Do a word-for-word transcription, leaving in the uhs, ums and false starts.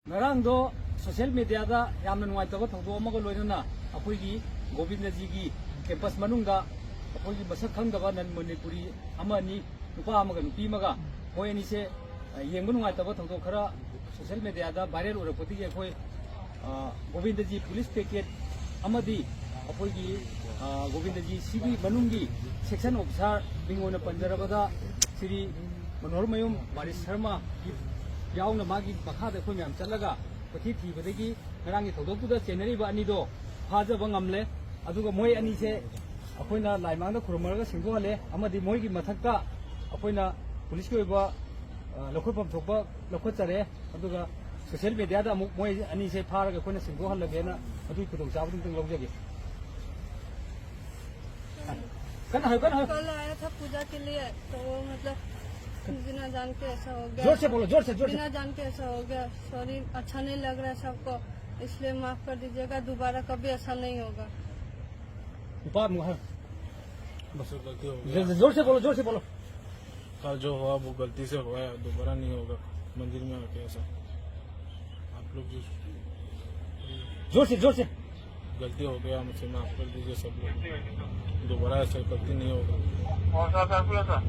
ꯉꯔꯥꯡꯗꯣ ꯁꯣꯁꯤꯌꯦꯜ ꯃꯦꯗꯤꯌꯥꯗ ꯌꯥꯝꯅ ꯅꯨꯡꯉꯥꯏꯇꯕ ꯊꯧꯗꯣꯛ ꯑꯃꯒ ꯂꯣꯏꯅꯅ ꯑꯩꯈꯣꯏꯒꯤ ꯒꯣꯕꯤꯟꯗꯖꯤꯒꯤ ꯀꯦꯝꯄꯁ ꯃꯅꯨꯡꯗ ꯑꯩꯈꯣꯏꯒꯤ ꯃꯁꯛ ꯈꯪꯗꯕ ꯅꯟ ꯃꯅꯤꯄꯨꯔꯤ ꯑꯃ ꯑꯅꯤ, ꯅꯨꯄꯥ ꯑꯃꯒ ꯅꯨꯄꯤ ꯑꯃꯒ, ꯃꯣꯏ ꯑꯅꯤꯁꯦ, ꯑ, ꯌꯦꯡꯕ ꯅꯨꯡꯉꯥꯏꯇꯕ ꯊꯧꯗꯣꯛ ꯈꯔ ꯁꯣꯁꯤꯌꯦꯜ ꯃꯦꯗꯤꯌꯥꯗ ꯚꯥꯏꯔꯦꯜ ꯑꯣꯏꯔꯛꯄꯗꯒꯤ ꯑꯩꯈꯣꯏ, ꯑ, ꯒꯣꯕꯤꯟꯗꯖꯤ ꯄꯨꯂꯤꯁ ꯕ꯭ꯔꯤꯒꯦꯗ ꯑꯃꯗꯤ ꯑꯩꯈꯣꯏꯒꯤ, ꯑ, ꯒꯣꯕꯤꯟꯗꯖꯤ ꯁꯤꯒꯤ ꯃꯅꯨꯡꯒꯤ ꯁꯦꯛꯁꯟ ꯑꯣꯐꯤꯁꯥꯔ ꯃꯤꯡ ꯑꯣꯏꯅ ꯄꯟꯖꯔꯕꯗ ꯁ꯭ꯔꯤ ꯃꯅꯣꯍꯔꯃꯌꯨꯝ ꯕꯥꯔꯤꯁ ꯁꯔꯃ ꯌꯥꯎꯅ ꯃꯥꯒꯤ ꯃꯈꯥꯗ ꯑꯩꯈꯣꯏ ꯃꯌꯥꯝ ꯆꯠꯂꯒ ꯀꯣꯏꯊꯤ ꯊꯤꯕꯗꯒꯤ ꯉꯔꯥꯡꯒꯤ ꯊꯧꯗꯣꯛꯇꯨꯗ ꯆꯦꯟꯅꯔꯤꯕ ꯑꯅꯤꯗꯣ ꯐꯥꯖꯕ ꯉꯝꯂꯦ꯫ ꯑꯗꯨꯒ ꯃꯣꯏ ꯑꯅꯤꯁꯦ ꯑꯩꯈꯣꯏꯅ ꯂꯥꯏꯃꯥꯡꯗ ꯈꯨꯔꯨꯝꯃꯔꯒ ꯁꯦꯡꯗꯣꯛꯍꯜꯂꯦ, ꯑꯃꯗꯤ ꯃꯣꯏꯒꯤ ꯃꯊꯛꯇ ꯑꯩꯈꯣꯏꯅ ꯄꯨꯂꯤꯁꯀꯤ ꯑꯣꯏꯕ, ꯑ, ꯂꯧꯈꯠꯐꯝ ꯊꯣꯛꯄ ꯂꯧꯈꯠꯆꯔꯦ꯫ ꯑꯗꯨꯒ ꯁꯣꯁꯤꯌꯦꯜ ꯃꯦꯗꯤꯌꯥꯗ ꯑꯃꯨꯛ ꯃꯣꯏ ꯑꯅꯤꯁꯦ ꯐꯥꯔꯒ ꯑꯩꯈꯣꯏꯅ ꯁꯦꯡꯗꯣꯛꯍꯜꯂꯒꯦꯅ ꯑꯗꯨꯒꯤ ꯈꯨꯗꯣꯡꯆꯥꯕꯗꯨ ꯑꯝꯇꯪ ꯂꯧꯖꯒꯦ꯫ ꯀꯟꯅ ꯍꯥꯏꯌꯨ, ꯀꯟꯅ ꯍꯥꯏꯌꯨ꯫ कल आया था पूजा के लिए, तो वो मतलब बिना जान के ऐसा हो गया। जोर से बोलो, जोर से, जोर से। बिना जान के ऐसा हो गया। सॉरी, अच्छा नहीं लग रहा है सबको, इसलिए माफ कर दीजिएगा, दोबारा कभी ऐसा नहीं होगा। ऊपर मुंह है। बस, गलती हो गया। जोर से, जोर से बोलो, जोर से बोलो। कल जो हुआ वो गलती से हुआ है, दोबारा नहीं होगा मंदिर में आके ऐसा। आप लोग जो जोर से, जोर से। गलती हो गया, मुझसे माफ कर दीजिए सब लोग, दोबारा ऐसा गलती नहीं होगा। कौन सा था पूरा था?